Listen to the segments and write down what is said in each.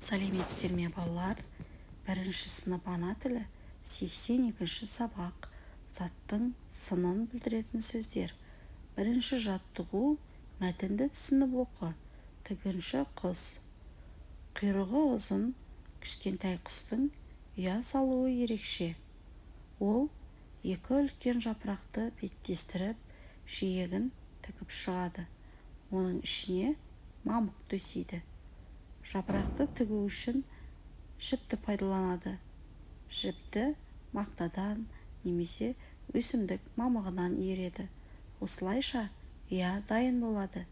Сәлеметсіздер ме, балалар! Бірінші сынып, ана тілі, 82-ші сабақ, заттың сынын білдіретін сөздер. Бірінші жаттығу: мәтінді түсініп оқы. Тігінші құс. Құйрығы ұзын кішкентай құстың ұя салуы ерекше. Ол екі үлкен жапырақты беттестіріп, жиегін тігіп шығады. Оның ішіне мамық төсейді. Жапырақты тігу үшін жіпті пайдаланады. Жіпті мақтадан немесе өсімдік мамығынан иіреді. Осылайша ұя дайын болады.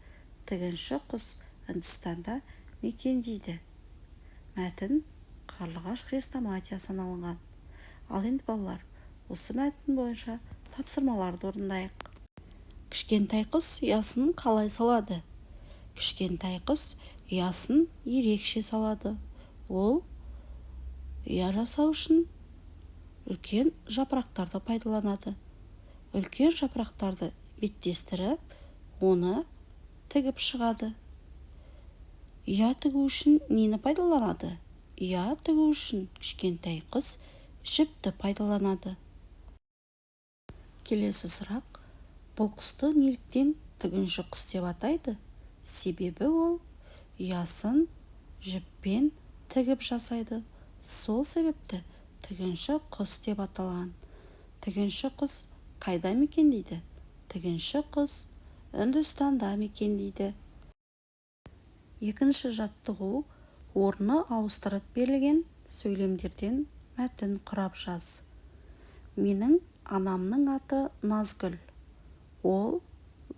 Тігінші құс Үндістанда мекендейді. Мәтін «Қарлығаш» хрестоматиясынан алынған. Ал енді, балалар, осы мәтін бойынша тапсырмаларды орындайық. Кішкентай құс ұясын қалай салады? Кішкентай құс ұясын ерекше салады. Ол ұя жасау үшін үлкен жапырақтарды пайдаланады. Үлкен жапырақтарды беттестіріп, оны тігіп шығады. Ұя тігу үшін нені пайдаланады? Ұя тігу үшін кішкентай құс жіпті пайдаланады. Келесі сұрақ: бұл құсты неліктен тігінші құс деп атайды? Себебі ол ұясын жіппен тігіп жасайды. Сол себепті тігінші құс деп аталған. Тігінші құс қайда мекендейді? Тігінші құс Үндістанда мекендейді. Екінші жаттығу: орны ауыстырып берілген сөйлемдерден мәтін құрап жаз. Менің анамның аты Назгүл. Ол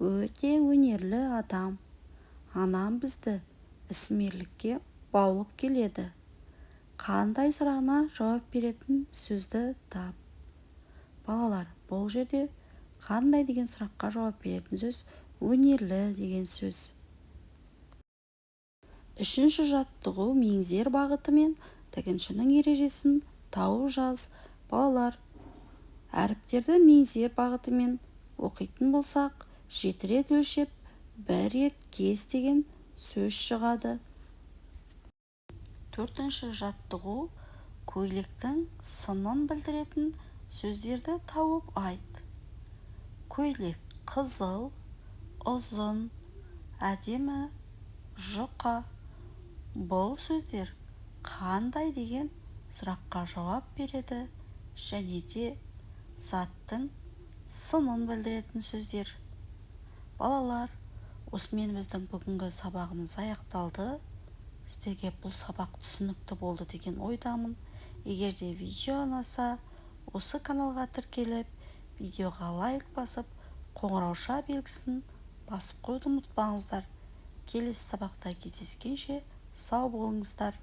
өте өнерлі адам. Анам бізді ісмерлікке баулып келеді. Қандай сұрағына жауап беретін сөзді тап. Балалар, бұл жерде қандай деген сұраққа жауап беретін сөз өнерлі деген сөз. Үшінші жаттығу: меңзер бағытымен тігіншінің ережесін тауып жаз. Балалар, әріптерді меңзер бағытымен оқитын болсақ, жеті рет өлшеп, бір рет кес деген сөз шығады. Төртінші жаттығу: көйлектің сынын білдіретін сөздерді тауып айт. Көйлек қызыл, ұзын, әдемі, жұқа. Бұл сөздер қандай деген сұраққа жауап береді және де заттың сынын білдіретін сөздер. Балалар, осымен біздің бүгінгі сабағымыз аяқталды. Сіздерге бұл сабақ түсінікті болды деген ойдамын. Егер де видео ұнаса, осы каналға тіркеліп, видеоға лайк басып, қоңырауша белгісін басып қоюды ұмытпаңыздар. Келесі сабақта кездескенше, сау болыңыздар!